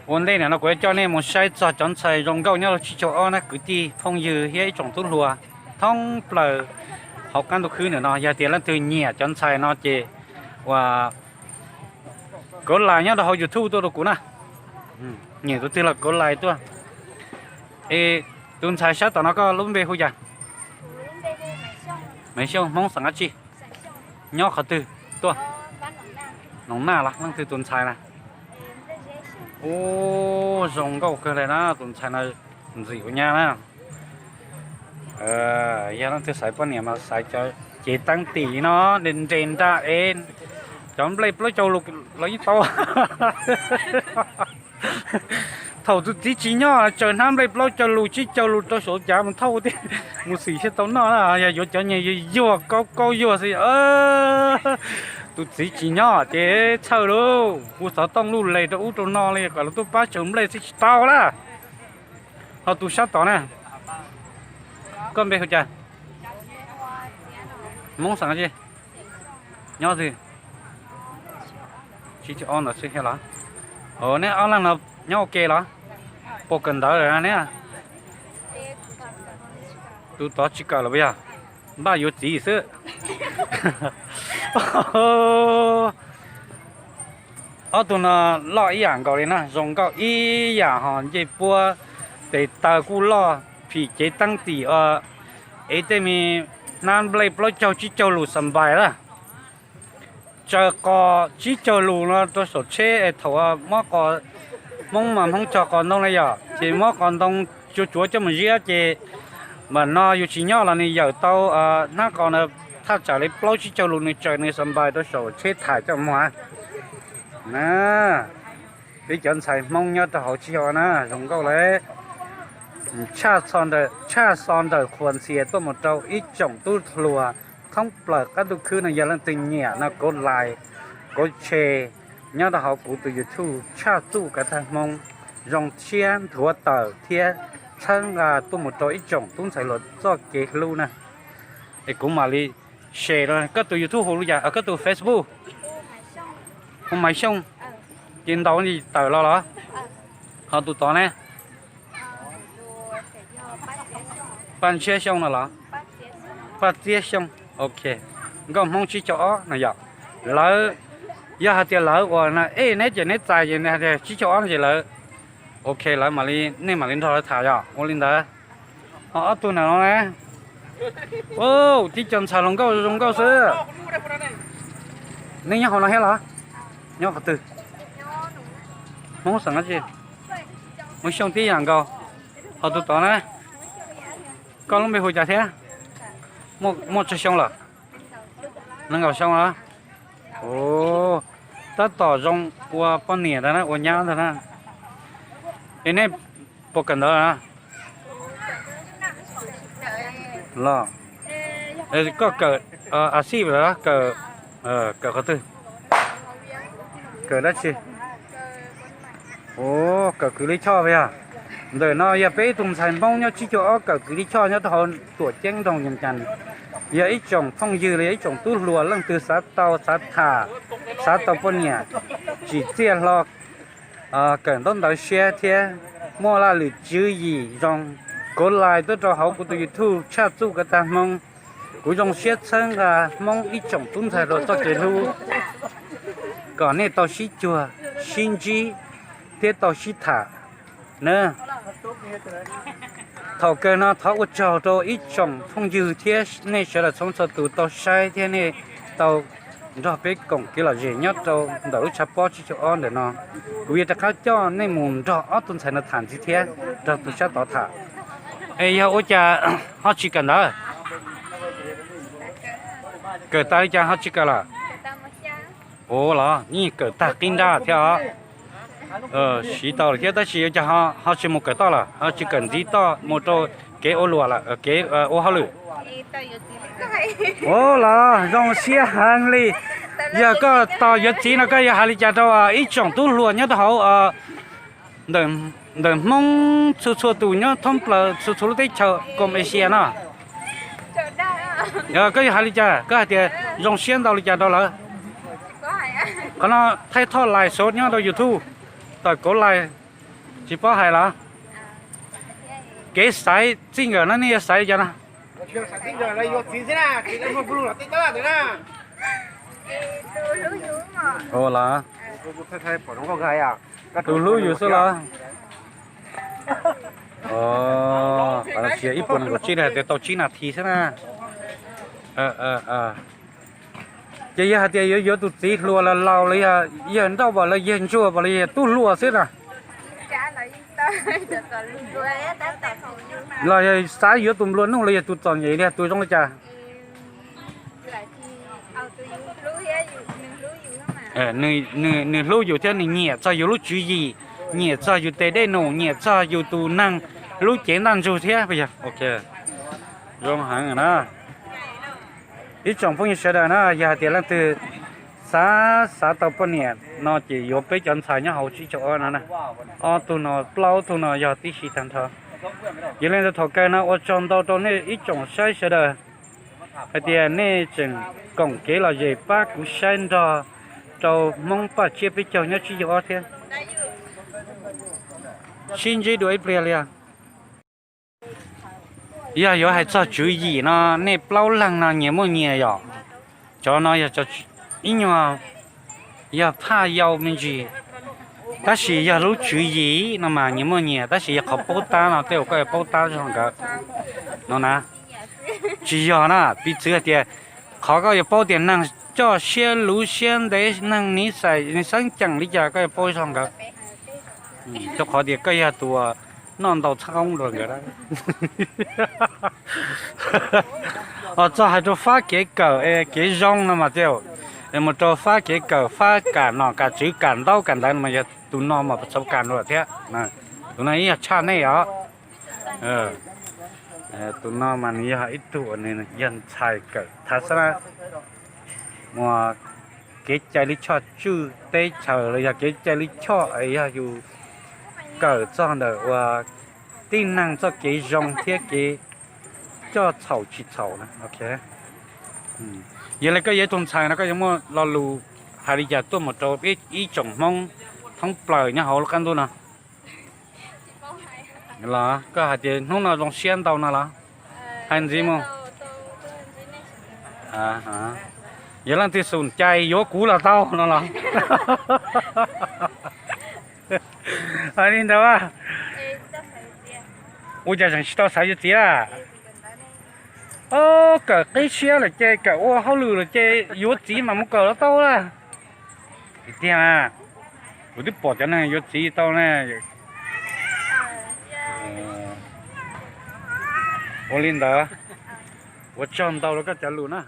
Ua ntej ntawm no kuv yuav coj nej mus saib txog cov ntxhais zoo nkauj nyob rau tsib caug ob na, kwv tij phooj ywg thiab ib tsoom tub hluas thoob plaws hauv qab ntuj khwb ntawm no. Yog tias leej twg nyiam cov ntxhais no ces ua kov like nyob rau hauv YouTube tuaj rau kuv na. Nyiam tus twg los kov like tuaj. Es tus ntxhais sab tom no koj lub npe hu cas? Maiv Xyooj, Hmoob xeem dab tsi? Nyob qhov twg tuaj? Noom Naj los leej twg tus ntxhais na? Ub, zoo nkauj kawg li na, tus ntxhais no ntxim ua nyab na. Yog leej twg xaiv poj niam mas xaiv cov cev teeb tim no, nres nra es cov nplej plaub caug lus los yeej tau. Thaum tus txiv tsis nyob tsaws hnab nplej plaub caug lus tsib caug lus rau saum cav mus thauj thiab, mus xim thiaj tau noj na. Yog yuav cov nyias yuag yuag kaub kaub yuag xwb. Tus txiv tsis nyob ces txhawj lauj, hu xov tooj luj les rau ub rau no li kom lawv tuaj pab tsaws nplej xwb tsis tau lawm. Ho tus sab tod na, koj npe hu cas? Hmoob xeem dab tsi? Nyob twg? Tsib caug ob ntawd xwb thiab los? Neb ob leeg no nyob ua ke los? Puas kawm ntawv lawm ne? Tus tod tsis kawm los puas yog? Npaj yuav txiv xwb. Ob tug no loj ib yam nkaus li na, zoo nkauj ib yam ho ncej puab tes taw kuj loj, phim cev teeb tim os, es tej me hnab nplej plaub caug tsib caug lus xas npais lawm. Tsaws qos tsib caug lus no rau saum tsheb es thaum muab qos, Hmoob mas Hmoob cog qos ntoo na yom, ces muab qos ntoo tsuav tsuav coj mus ziab ces mam no yus tsis nyob los nws yawm tau hnab qos na, thaj tsam li plaub tsib caug lus nws tsaws nws xas npais rau saum tsheb tham coj mus na. Peb cov ntxhais Hmoob nyob rau hauv tsib caug ob na zoo nkauj lawm. Tshaj xo ntawm qhuas ntxhias tuaj mus rau ib tsoom tub hluas thoob plaws qab ntuj khwb no, yog leej twg nyiam no kov like, kov share nyob rau hauv kuv tus YouTube Tshaj Txuj Kav Tag Hmoob, zoo siab nthuav tawm thiab txhawb nqa tuaj mus rau ib tsoom tub ntxhais hluas txoj kev hlub na. Es kuv mam li share. Koj tus YouTube hu li cas, koj tus Facebook? Hu Maiv Xyooj. Ces ntaus li tawm los los? Ho tus tod ne? Paj Ntshiab Xyooj no los? Paj Txiab Xyooj, ok. Nkauj Hmoob tsib caug ob no yom. Lawv, yog hais tias lawv uas no, ej, neb ces neb txais ces tsib caug ob no ces lawv, ok, lawv mam li, nej mam li nrog lawv tham yom, ua li ntawd. Ho ob tug ntawm no ne? Tib co ntxhais hluas nkauj zoo nkauj xwb. Nej nyob hauv no thiab los? Nyob qhov twg? Hmoob xeem dab tsi? Hmoob Xyooj tib yam nkaus. Ho tus tod na? Koj lub npe hu cas thiab? Muaj tsawg xyoo lawm? Nees nkaum xyoo los? Tab tom zoo ua poj niam ntag na, ua nyab ntag na. Es nej puas kawm ntawv na? Los, koj kawm a xij lawm, kawm, kawm qhov twg? Kawm dab tsi? Kawm kws lij choj yog. Ntawm no yog peb ib tug ntxhais Hmoob nyob tsib caug ob kawm kws lij choj nyob rau hauv Tuam Ceeb nroog Yees Cas. Yog ib tsoom phooj ywg los yog ib tsoom tub hluas leej twg xav tau xav tham, xav tau poj niam, tsim txiaj hlo, kawm ntaub ntawv siab thiab muaj laj lwm tswv yim zoo, kov like tuaj rau hauv kuv tus YouTube Tshaj Txuj Kav Tag Hmoob. Kuv zoo siab txhawb nqa Hmoob ib tsoom tub ntxhais hluas txoj kev hlub kom nej tau sib cuag, sib ntsib thiab tau sib tham na. Thaum kawg no thov ua tsaug rau ib tsoom phooj ywg thiab nej sawv daws txhua txhua tus tau saib thiab nej tau nrog peb koom kev lom zem nyob rau ntawm lub tshav pob tsib caug ob ntawm no. Kuv yuav rov qab coj nej mus nrog ob tug ntxhais no tham ntxiv thiab nrog tus sab tod tham. Es yog ua cas ho tsis kawm ntawv? Kawm tas li cas ho tsis kawm lawm? Ua los yeej kawm tag qib nrab thiab os. Siv tau lawm thiab tab sis ua cas ho tsis mus kawm toj lawm, ho tsis kawm ntxiv toj mus rau kev ua luam lawm, kev ua hauj lwm? Ua los zoo siab heev li. Yog koj tos yuav txiv no koj yuav hais li cas rau ib tsoom tub hluas nyob rau hauv ntawm Hmoob txhua txhua tus nyob thoob plaws txhua txhua lub teb chaws koom Asia no? Koj yuav hais li cas, koj hais tias zoo siab ntau li cas rau lawv? Qhov no thaij thoj like sub nyob rau YouTube, tawm kauv like. Tsis paub hais los? Kev xaiv txij nkawm no nej yuav xaiv li cas no? Ua los? Tus hlub yus xwb los? Ib puas nees nkaum tsib, tias tau tsib nas this xwb na. Ces yog hais tias yuav yuav tus txiv hluas los laus los yog yawg nrauj pam los yawg ntsuag pam los yog tub hluas xwb na, los yog xav yuav tus nplua nuj los yog tus txom nyem li tus zoo li cas? Nws hlub yus thiab nws nyiam txog yus lub tswv yim, nyiam txog yus tes dej num, nyiam txog yus tus neeg lub cev ntaj ntsug thiab. Zoo heev na. Ib tsoom phooj ywg sawv daws na, yog hais tias leej twg xav xav tau poj niam no ces yuav peb cov ntxhais nyob hauv tsib caug ob no na. Ob tug no plaub tug no yog tib si tag nrho. Yog li ntawd thaum kawg no ua tsaug ntau rau nej ib tsoom saib sawv daws hais tias nej tseem koom kev lom zem pab kuv saib nrog rau Hmoob Paj Tsiab peb caug nyob tsib caug ob thiab. Sib ntsib dua ib pliag li os. Yog yuav hais txog tswv yim no, nej plaub leeg no nyias muaj nyias yom. Cov no yog ib nyuag yog phaj yau me ntsis, tab sis yog lub tswv yim no mas nyias muaj nyias, tab sis yog qhov paub tab no tej zaum koj yuav paub tab zog nkawd no na. Tsis yog na, piv txwv hais tias qhov koj yuav paub tias neeg coj siab luv siab ntev, neeg niv xais xeeb ceem li cas koj yuav paub zog nkawd. Rau qhov tias koj yog tus noj ntau txhab qoob dua nkawd. Os, txog hais rau fab kev kawm kev zoo no mas tej zaum mus rau fab kev kawm, fab kam nom kam tswv, kam ntaub kam ntawv no mas yog tus no mas txaus kam dua thiab. Tus no ib yam tshaj nej os. Tus no mas nws yog ib tug uas nws yog ntxhais kawm thav xab na, muaj kev cai lij choj tswj teb chaws los yog kev cai lij choj es yog yus kawm txog ntawm uas tib neeg txoj kev zoo thiab kev coj txhaum tsis txhaum na. Yog li koj yog ib tug ntxhais no koj yuav muaj lo lus hais li cas tuaj mus rau ib tsoom Hmoob thoob plaws nyob hauv lub qab ntuj no? Los koj hais tias hnub no zoo siab ntau no los? Hais ntxiv mus. Yog leej twg xum cai yuav kuv los tau no los? Hais li ntawd, ua cas tseem tsis tau xav yuav txiv a? Kawm qib siab lawm ces kawm ua hauj lwm lawm ces yuav txiv mas mus kawm los tau lawm. Tiag, kuv twb pom cov neeg yuav txiv tau ne. Ua li ntawd, ua tsaug ntau rau koj cov lus na.